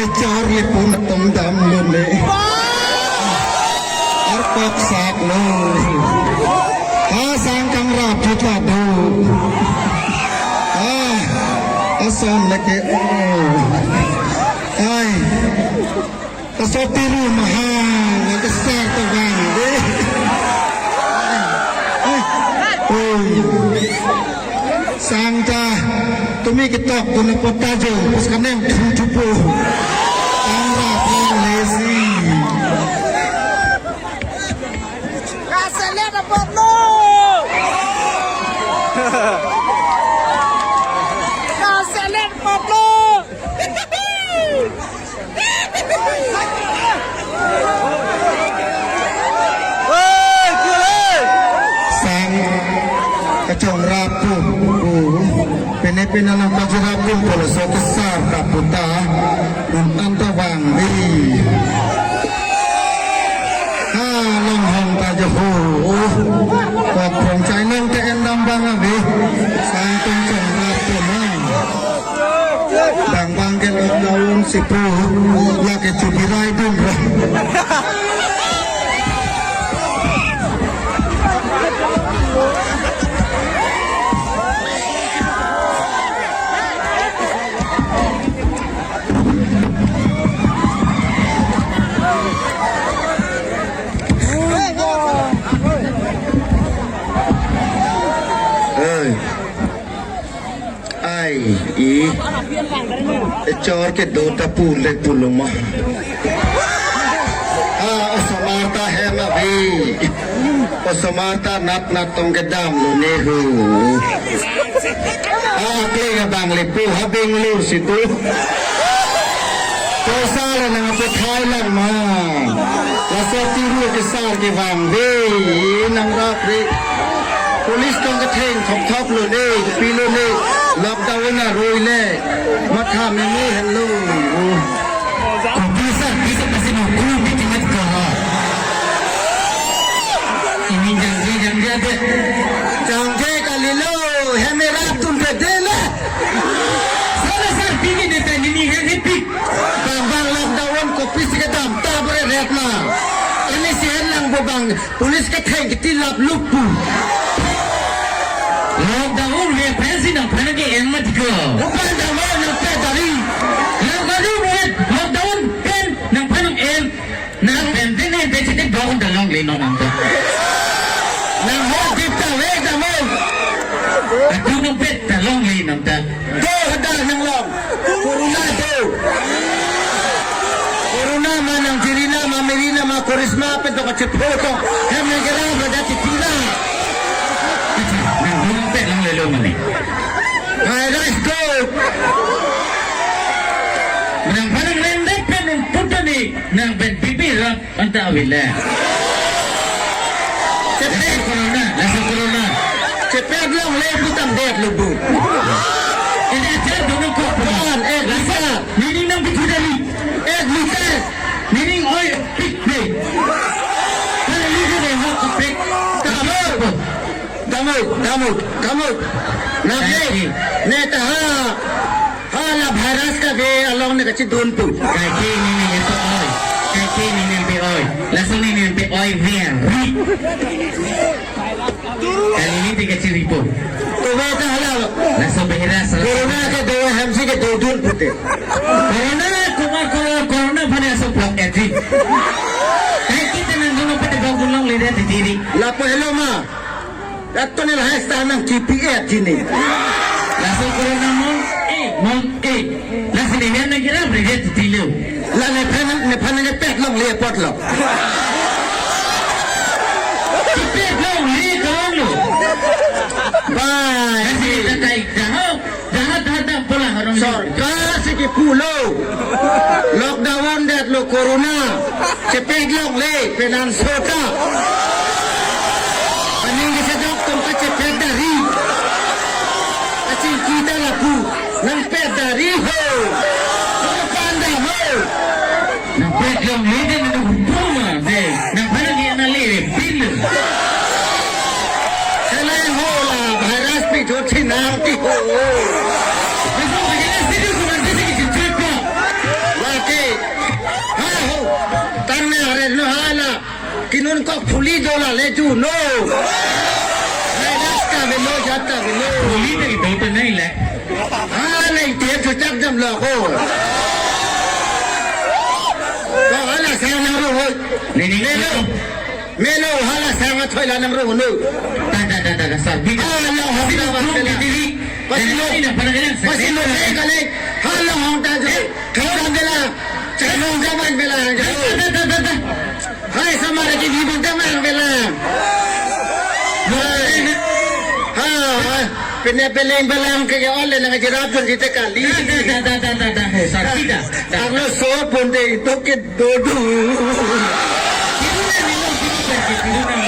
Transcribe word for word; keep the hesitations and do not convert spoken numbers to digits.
Chor le pun atum damlo ne. Arkok saklo. Ha sang kangrap juta do. Ah, ason leke. Ai. Aso tiru mahang, leke sar to bang. Ai. Oi. Sang ta, tumi ketok dun apot ta jo, pas kaneng thu thupo. Kangrap lang lesi. Kaselet apot lo. Kaselet apot lo. Sang kachongrap pu, pu. Pene pene nang kachongrap pu, polo so kesar ta puta. Nang anta bang di. Ha, long hong ta jo ho. Kok krong chai nang te endam bang abi. Sang tung chongrap pu nang. Bang bang ke lockdown si pu, lake chubirai dun ro. Hey. Ai, i. Echor kedo ta pu le pulo ma. Ah, osomar ta hem abi. Osomar ta nat nat tong kedamlo ne ho. Ah, kle abang le pu ha Bangalore situ. Kosa le nang apo Thailand ma. Laso tiru kesar kevang ve. Nangrap re. Police tong ketheng thop thop lo ne, pilo ne, lockdown aroi le, matha meme henlo. Kopi sar, bisa pasi no, kuru meeting at ko ha. Ini jangge, jangge ade. Jangge kalilo, hem erap tum pe de le. Sara sar, piki neta nini hem he pik. Bang bang lockdown kopi si kedam, ta bre ret na. Ini si hen lang bo bang. Police ketheng kiti lap lup pu. Lockdown he pensi nangphan ke-en mat ko. Upan damo nangpet dari. Lockdown he, lockdown pen nangphan en. Nang pen pen he pen sini bong dalong le nong nang ta. Nang ho dip ta we damo. Atu nangpet dalong le nong ta. Do hadak nanglong. Corona do. Corona ma nang Jirina ma Mirina ma Korisma pen to kachepho to. Hem nang kera berada titira. Nang gunung pet nang lelo mani. Virus do. Nang panang rendek pen nang putani nang pen pipi rap. Anta avile. Laso corona, laso corona. Chepet longle pu tam det lo bu. Ini ajar dono ko. Pan, eh, bisa. Nini nang bitu dari. Eh, bisa. Nini oi pik ne. Kalau ini dia hok pik. Kamu. Damut, damut, damut. Nang ne, ne ta ha. Hala virus kave along ne kachidun pu. Kaike nini nangpi oi. Kaike nini nangpi oi. Laso nini nangpi oi veri. Kali ini tiga ciri pu. Tuve ta hala. Laso behira sel. Corona kedo hem si kedodun pute. Corona kuma corona, corona aphan aso plok eti. Kaike ta nang gunung pete bang gunung lida titiri. Lapu hello ma. Atone lahai stanang K P F jini. Laso corona mon e, mon e. Laso ne yan nang kira brigade tilo. La nephan, nephan nepet longle apot lo. Pet longle kong lo. Bye. Laso ne kai dah. Dah, dah, dah, pola harong. Sorkar si kipulo. Lockdown det lo corona. Chepet longle, penan sota. Aning kesedok tum kachepet dari. Aching kita lapu. Nangpet dari ho. Nangpanda ho. Nangpet longle de nang hupuma de. Nangphan ke nale pil. Sele ho la virus pi jo chinang ti ho. Laso bagina sidi kuman sidi kichit po. Lake Kok phuli dola le juno. Hai, ras ta velo, jat ta velo. Phuli ta ido ta nai le. Ha, le ite chuchak jam lo ko. Ko hala sang nang ro ho. Nini. Melo. Melo hala sang a thoi la nang ro no. Ta, ta, ta, ta, ta, sir. Bika. Hala hong Sir, ta bang bela. Dili. Pasi lo. Dili na pada kena, sir. Pasi lo, le kale. Hala hong ta jo. Thoi la bela. Chalo jaman bela. Ta, ta, ta, ta, ta. Hai, samara ke di bung damang belang. Hai. Ha, ha. Pene peleng belang ke ole nang jirap jun jite kali. Da, da, da, da, da, da, da. Oh, sakit dah. Dah. Ang lo so pun de itu ke dodo. Itu na, itu na, itu na.